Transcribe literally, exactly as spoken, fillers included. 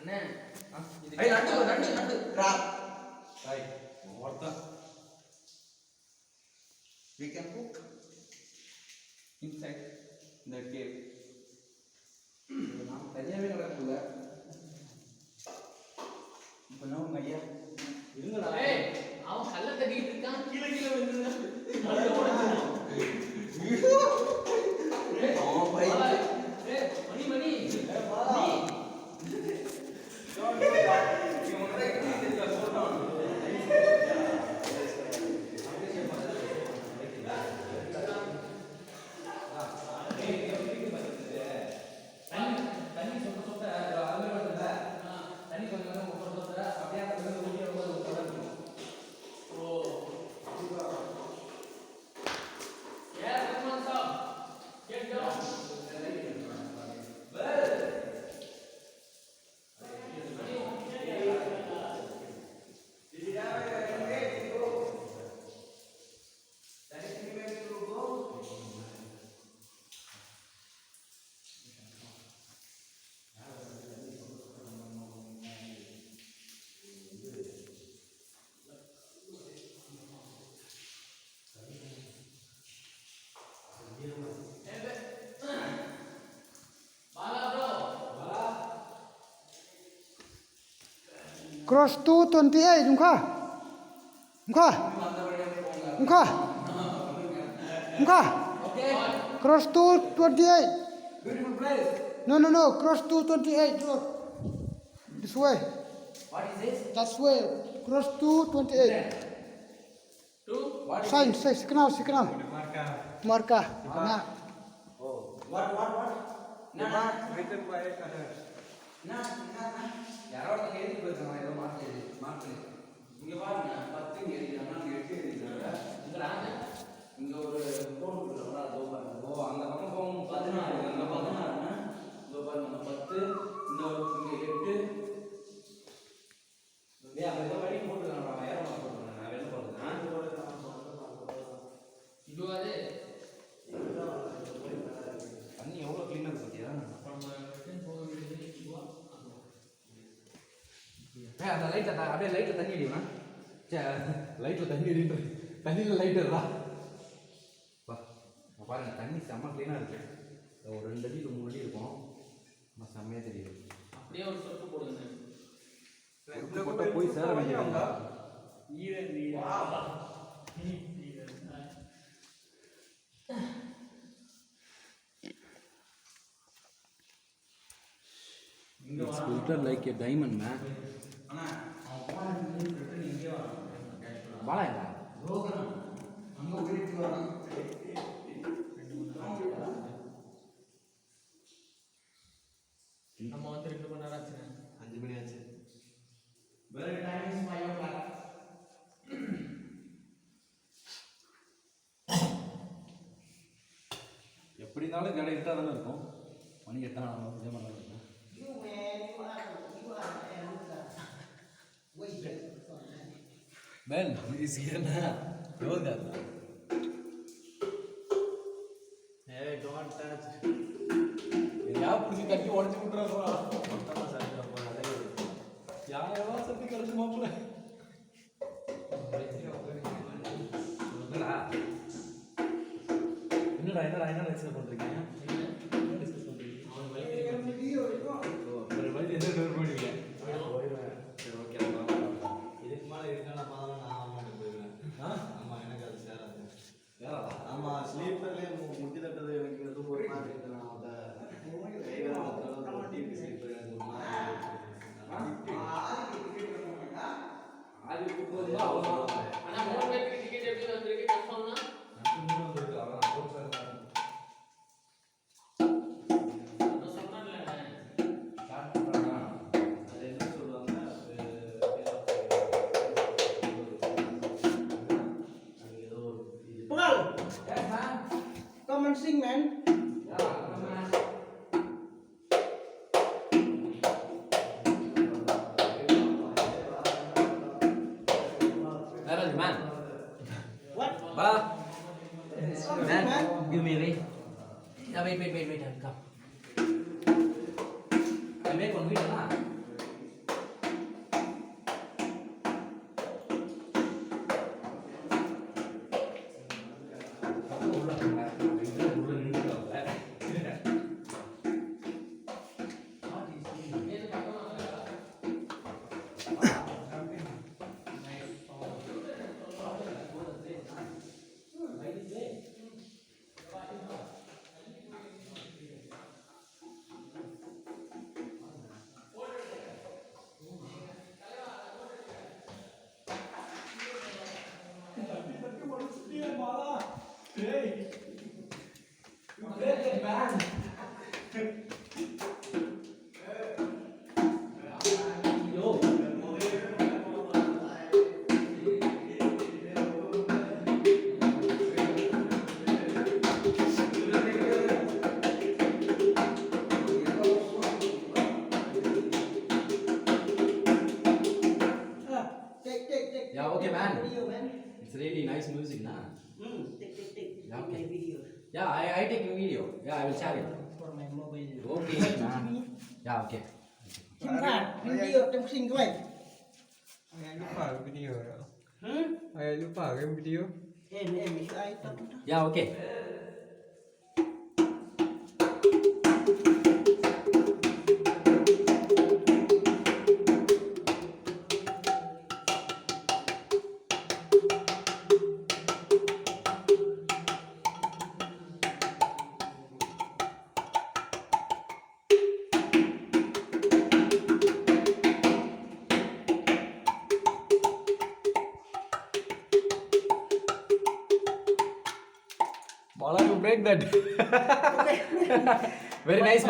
Hey, nanti, nanti, nanti. Rap. Hey, mau wortel. We can cook inside the cave. Tanya me ngala pula. Benar nggak ya? Ini nggak. Hey, aku kalah tadi kan gila-gila bener. Oh, baik. Hey, money, money. Money. Cross two twenty-eight, ungkha. Ungkha. Ungkha. Ungkha. Cross two twenty-eight. No, no, no. Cross two twenty-eight, bro. This way. What is this? That's way. Cross two twenty-eight. Two? What is sign, this? Sign, signal, signal. Marka. Marka. Nah. Oh. What, what, what? Nah, nah. Written by others. Nah, nah, nah. யாரோ ஒருத்தங்க எழுதி போயிருக்காங்க, ஏதோ மார்க் எழுதி, மார்க் பண்ணி. இங்க பாருங்க, பத்து இங்க எழுதிருக்காங்க, அங்க எட்டு எழுதிருக்காங்க. இங்க வாங்க. இங்க ஒரு கோடு போட்டுருக்காங்களா, அதோ பாருங்க. ஓ, அந்த பக்கம் போகும்போது பதினாறு, அங்க பதினாறுங்க. இதோ பாருங்க, அங்க பத்து, இந்த இங்க எட்டு. டேய், அங்க ஏதோ வழி போட்டுருக்காங்க, நான் வேற மாதிரி போட்டுருக்கேன், நான் என்ன பண்றது? நான் இது போட்டு நான் சொல்றேன், நான் சொல்றேன். இதுவாது. தண்ணி எவ்வளோ க்ளீனாக இருக்கு பார்த்தியா? ஏ, அந்த லைட்டில், அப்படியே லைட்டில் தண்ணி அடிக்கணும். சே, லைட்டில் தண்ணி அடின்ற, தண்ணியில் லைட் வருதா? பா, இங்க பாருங்க, தண்ணி செம்ம க்ளீனாக இருக்கு. ஒரு ரெண்டு அடி, ஒரு மூணு அடி இருக்கும். ஆமா, செம்மையாக தெரியும். அப்படியே ஒரு சொட்டு போடுங்க. சொட்டு போட்டா போய் சேர வேண்டியதுதான். ஈரன், ஈரன். ஈரன். It's glittered like a diamond, man. வாடா இங்க. நம்ம வந்து ரெண்டு மணி நேரம் ஆச்சுங்க. அஞ்சு மணி ஆச்சு. Well, time is five o'clock. எப்படி இருந்தாலும் இங்கே இடம் இருட்டாக தானே இருக்கும். மணி எட்டா ஆனாலும் இதே மாதிரி தான் இருக்கும். You man, you are, you are a loser. Wait, wait. Ben, is here na. Roll that. Hey, don't touch. யா, பிடிச்சி தட்டி உடச்சி விட்டுறா. மொத்தமாக சாப்பிட்டு போகிறேன். யா, எவ்வளோ சக்தி கிடச்சி மாப்பிள்ள. என்னடா? என்னடா, என்னடா, என்ன டிஸ்கஸ் பண்றீங்க? என்ன டிஸ்கஸ் பண்றீங்க? ஓ, வேற வழி எந்த டோர் போடுவீங்க? போயிடுவேன். சரி, ஓகே. இதுக்கு மேல இருக்கான பாதம் நான் ஆக மாட்டேன், போயிடுவேன். ஆ? ஆமா, எனக்கு அது சேராது. ஆமா, ஸ்லீப்பர்லயே மு-, முட்டி தட்டுறது எனக்கு வந்து ஒரு மாதிரி இருக்கு. நான் அதை கையில தட்டுறது ஒரு டீப் ஸ்லீப்பர் எனக்கு ஒரு மாதிரி இருக்கு. ஆனா, மூணு பேருக்கு டிக்கெட் எப்படி வந்திருக்கு? கன்ஃபார்ம்னா? Kunal, come and sing, man. Where is man? What? Ba. Come, man, man. Give me a ring. Yeah, wait, wait, wait, wait, come. I make one video, na? Video, man. It's really nice music, na? Hmm, take, take, take. Yeah, okay. My video. Yeah, I, I take a video. Yeah, I will share it. For my mobile. Okay. Yeah, okay. Simpan video teng sing tuai. Ay, lupa video. Hmm? Ay, lupa video. Em, em, ito ay, ito, ito. Yeah, okay. Bala, you break that. Very nice.